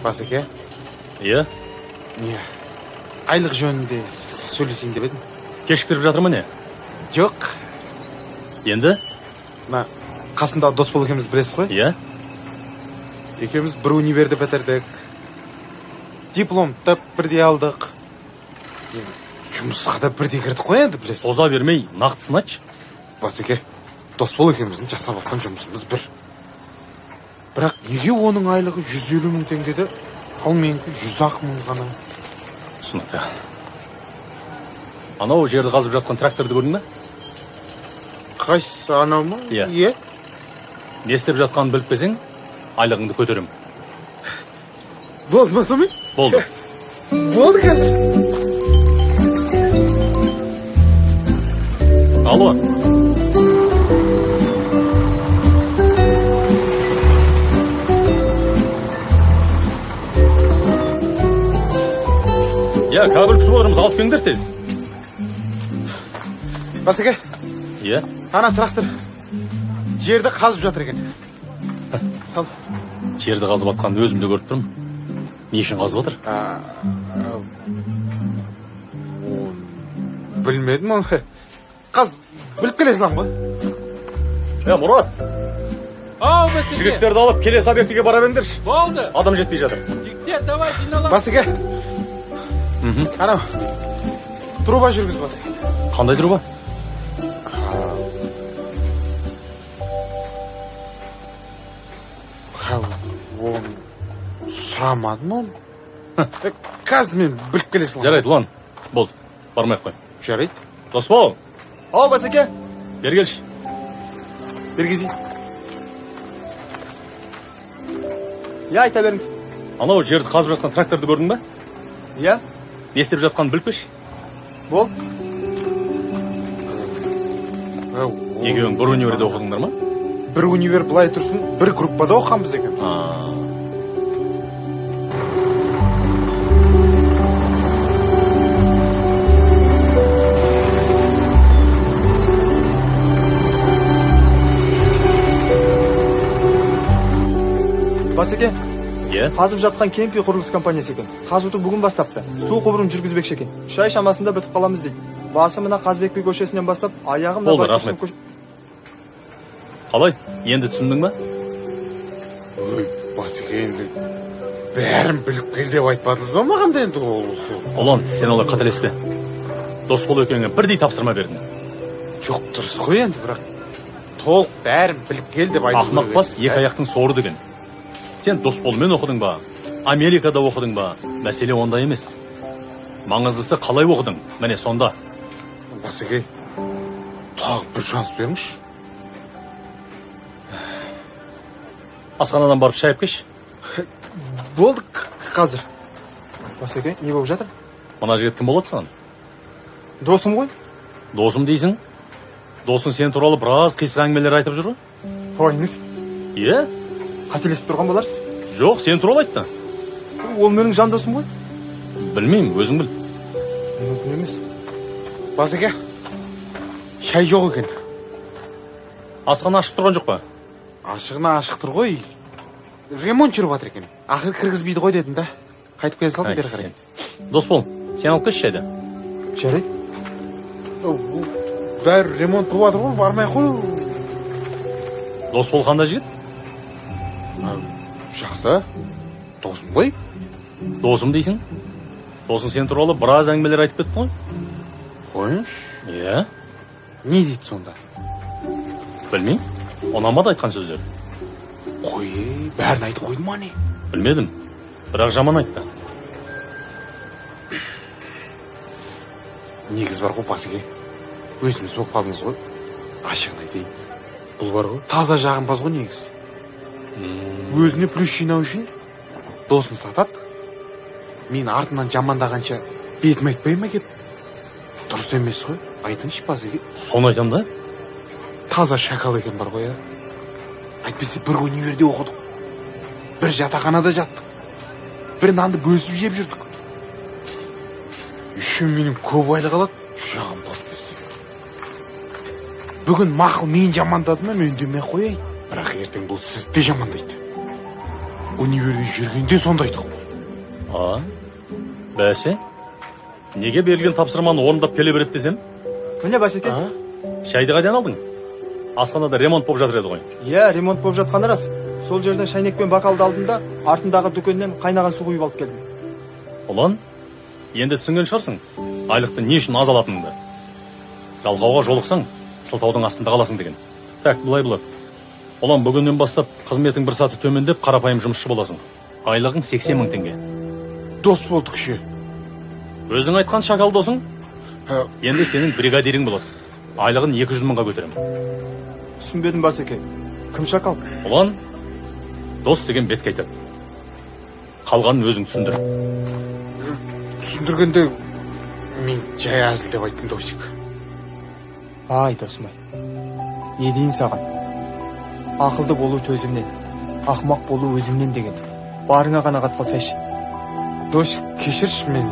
Басеке? Иә? Не, айлық жөнінде сөйлесейін деп едім. Кешіктіріп жатыр ма не? Жоқ. Енді? Мына қасымдағы Досбол екеуміз білесіз ғой? Иә. Екеуміз бір универді бітірдік. Диплом тап бірдей алдық. Енді жұмысқа да бірдей кірдік қой енді, білесіз. Соза бермей нақтысын айтшы. Басеке, Досбол екеуміздің жасап жатқан жұмысымыз бір. Бірақ неге оның айлығы 150 мың теңгеде, ал менікі 100 мың ғана? Түсінікті. Анау жерді қазып жатқан тракторды көрдің бе? Қайсысы, анау ма? Иә. Иә. Не істеп жатқанын біліп келсең, айлығыңды көтеремін. Болды ма сонымен? Болды. Болды қазір. Алло. Иә, кабель күтіп отырмыз, алып келіңдер тез. Басеке. Иә. Ана трактор жерді қазып жатыр екен. Сал. Жерді қазып жатқанын өзім де көріп тұрмын. Не үшін қазып жатыр? Білмедім оны. Қаз біліп келе саламын ғой. Е, Мұрат. Ау, Басеке. Жігіттерді алып келесі объектіге бара беріңдерші. Болды. Адам жетпей жатыр. Жігіттер, давай жиналамыз. Басеке. Анау труба жүргізіп жатыр. Қандай труба? Оны сұрамадым оны. Қазір мен біліп келе саламын. Жарайды, ұлан. Болды, бармай ақ қой. Жарайды. Досбол. Ау, Басеке. Бері келші. Бері келсей. Иә, айта беріңіз. Анау жерді қазып жатқан тракторды көрдің бе? Иә. Не істеп жатқанын біліп келші. Болды. Екеуің бір универде оқыдыңдар ма? Бір универ былай тұрсын, бір группада оқығанбыз екеуміз. Басеке. Иә. Қазып жатқан Кемпи құрылыс компаниясы екен. Қазуды бүгін бастапты. Су құбырын жүргізбекші екен. 3 ай шамасында бітіп қаламыз дейді. Басы мына Қазыбек би көшесінен бастап, аяғы мына Болды, рахмет. Қалай? Енді түсіндің ба? Ой, Басеке, енді бәрін біліп кел деп айтпадыңыз ба маған да енді ол? Ұлан, сен олай қателеспе. Досбол екеуіңе бірдей тапсырма бердім. Жоқ, дұрыс қой енді, бірақ толық бәрін біліп кел деп айту Ақымақ бас екі аяқтың соры деген. Сен Досболмен оқыдың ба? Америкада оқыдың ба? Мәселе онда емес. Маңыздысы қалай оқыдың? Міне сонда. Басеке, тағы бір шанс беріңізші. Асханадан барып шай алып келші. Болды, қазір. Басеке, не болып жатыр? Мына жігіт кім болады саған? Досым ғой. Досым дейсің? Досың сен туралы біраз қисық әңгімелер айтып жүр ғой. Қойыңыз. Иә? Қателесіп тұрған боларсыз? Жоқ, сен туралы айтты. Ол менің жан досым ғой. Білмеймін, өзің біл. Мүмкін емес. Басеке, шай жоқ екен. Асхана ашық тұрған жоқ па? Ашығына ашық тұр ғой. Ремонт жүріп жатыр екен. Ақыры кіргізбейді ғой дедім да. Қайтып келе салдым бері қарай. Досбол, сен алып келші шайды. Жарайды. Бәрі ремонт болып жатыр ғой, бармай қой. Досбол қандай жігіт? Жақсы. Досым ғой. Досым дейсің? Досың сен туралы біраз әңгімелер айтып кетті ғой. Қойыңызшы. Иә. Не дейді сонда? Білмеймін. Ұнамады айтқан сөздері. Қой, бәрін айтып қойды ма не? Білмедім. Бірақ жаман айтты. Негіз бар ғой, Басеке. Өзіміз болып қалдыңыз ғой. Ашығын айтайын. Бұл бар ғой, таза жағымпаз ғой негіз. Өзіне плюс жинау үшін досын сатады. Мен артынан жамандағанша бетім айтпай ма кеп? Дұрыс емес қой. Айтыңызшы, Басеке. Соны айтам да? Таза шакал екен бар ғой, Әйтпесе бір универде оқыдық. Бір жатақханада жаттық. Бір нанды бөлісіп жеп жүрдік. Еще менің көп айлық алады, жағымпаз десе. Бүгін мақұл мен жамандады ма, мен үндемей қояйын. Бірақ ертең бұл сізді де жамандайды. Универде жүргенде сондай тұғын. А, бәсе? Неге берілген тапсырманы орындап келе береді десем? Міне, Басеке. Шайды қайдан алдың? Асханада ремонт болып жатыр еді ғой. Иә, ремонт болып жатқаны рас. Сол жерден шайнек пен бокалды алдым да, артындағы дүкеннен қайнаған су құйып алып келдім. Ұлан, енді түсінген шығарсың, айлықты не үшін аз алатыныңды. Жалқауға жолықсаң, сылтаудың астында қаласың деген. Так, былай болады. Ұлан, бүгіннен бастап қызметің бір саты төмендеп, қарапайым жұмысшы боласың. Айлығың 80 мың теңге. Дос болдық ше. Өзің айтқан шакал досың, енді сенің бригадирің болады. Айлығын 200 мыңға көтеремін. Түсінбедім, Басеке. Кім шакал? Ұлан, дос деген бетке айтады. Қалғанын өзің түсіндір. Түсіндіргенде мен жай әзілдеп айттым, Досик. Ай, досым ай. Не дейін саған? Ақылды болу төзімнен, ақымақ болу өзіңнен деген. Барыңа қанағат қылсайшы. Досик, кешірші мен.